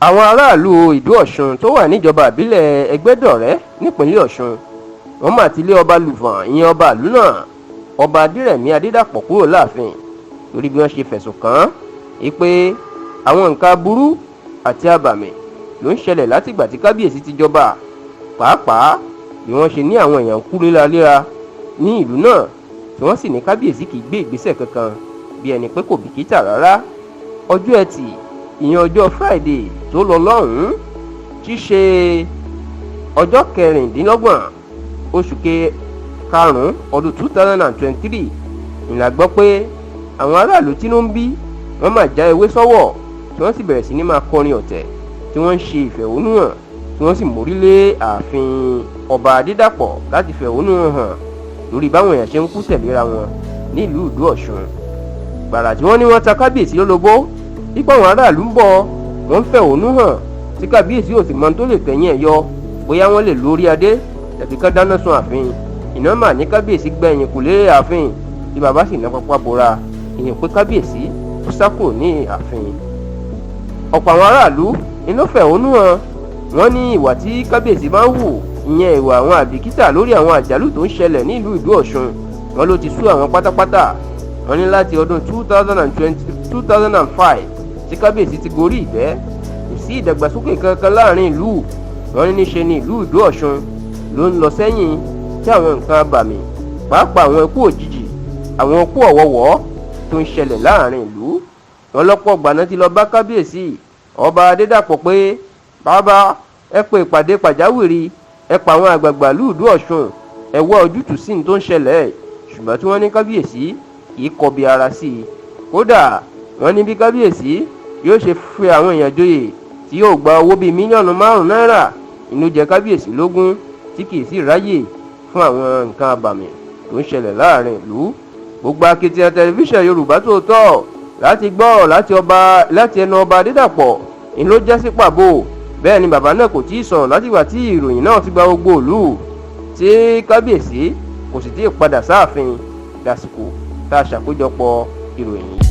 Àwọn aráàlú Ìdó Ọ̀ṣun tó wà níjọba ìbílẹ̀ Ẹgbẹ́dọ̀rẹ́ nípínlẹ̀ Ọ̀ṣun, wọ́n mà ti lé ọba Lùfọ̀n, ìyẹn ọba ìlú náà, Ọba Adérẹ̀mí Adédàpọ̀, kúrò láàfin lórí bí wọ́n ṣe fẹ̀sùn kàn án pé àwọn nǹkan aburú àti abàmì ló ń ṣẹlẹ̀ látìgbà tí kábíyèsí ti jọba, pàápàá bí wọ́n ṣe ní àwọn èèyàn kú léraléra ní ìlú náà, tí wọ́n sì ní kábíyèsí kì í gbé ìgbésẹ̀ kankan, bí ẹni pé kò bìkítà rárá. Ọjọ́ Ẹtì, ìyẹn ọjọ́ Friday tó lọ lọ́hùn-ún, tí í ṣe ọjọ́ 26 oṣù karùn-ún ọdún 2023, ìlà gbọ́ pé àwọn aráàlú tínú ń bí wọ́n máa já ewé sọ́wọ́, tí wọ́n sì bẹ̀rẹ̀ sí ní máa kọrin ọ̀tẹ̀, tí wọ́n ń ṣe ìfẹ̀hónúhàn, tí wọ́n sì mórí lé ààfin Ọba Adédàpọ̀ láti fẹ̀hónú hàn lórí báwọn èèyàn ṣe ń kú tẹ̀léra wọn nílùú Ìdó Ọ̀ṣun. Gbàrà tí wọ́n ní wọ́n ta kábíyèsí lólobó nípa àwọn aráàlú ń bọ̀, wọ́n ń fẹ̀hónú hàn, tí kábíyèsí ò sì mọ tó lè tẹ̀yìn ẹ̀ yọ, bóyá wọ́n lè lórí adé tàbí ká dáná sun ààfin. Iná mà ní kábíyèsí gbẹ̀yìn kò lé ààfin, tí bàbá sì ná pápá bora, ìyẹn pé kábíyèsí ó sá kúrò ní ààfin. Ọ̀pọ̀ àwọn aráàlú iná fẹ̀hónú hàn. Wọ́n ní ìwà tí kábíyèsí máa ń hù, ìyẹn ìwà àwọn àbìkítà lórí àwọn àjálù tó ń ṣẹlẹ̀ nílùú Ìdó Ọ̀ṣun, wọn ló ti sú àwọn pátápátá. Wọ́n ní láti ọdún 2020, 2005 tí kábíyèsí ti gorí ìtẹ́, kò sí ìdàgbàsókè kankan láàrin ìlú. Wọ́n ní níṣe ní ìlú Ìdó Ọ̀ṣun ló ń lọ sẹ́yìn, tí àwọn nǹkan abàmì, pàápàá àwọn ikú òjijì, àwọn ikú ọ̀wọ̀wọ́ tó ń ṣẹlẹ̀ láàrin ìlú. Wọn lọ́pọ̀ gbaná ti lọ bá kábíyèsí Ọba Adédàpọ̀ pé, "Bàbá, ẹ pé ìpàdé pàjáwìrì, ẹ pa àwọn àgbààgbà ìlú Ìdó Ọ̀ṣun, ẹ wá ojútùú sí ní tó ń ṣẹlẹ̀." Ṣùgbọ́n tí wọ́n ní kábíyèsí kì í kọbi ara sí i. Kódà, wọ́n ní bí kábíyèsí yóò ṣe fi àwọn èèyàn joyè tí yóò gba owó bíi mílíọ̀nù 5 náírà inú jẹ kábíyèsí lógún, tí kì í sì ráyè fún àwọn nǹkan abàmì tó ń ṣẹlẹ̀ láàrin ìlú. Gbogbo akitiyan Tẹlifíṣàn Yorùbá Tòótọ́ láti gbọ́ ọ̀rọ̀ láti ẹnu Ọba Adédàpọ̀ ń ló jẹ́ sí pàbó. Bẹ́ẹ̀ ni bàbá náà kò tí ì sọ̀rọ̀ látìgbà tí ìròyìn náà ti gba gbogbo ìlú, tí kábíyèsí kò sì tí ì padà sáàfin dàsìkò tá a ṣàkójọpọ̀ ìròyìn yìí.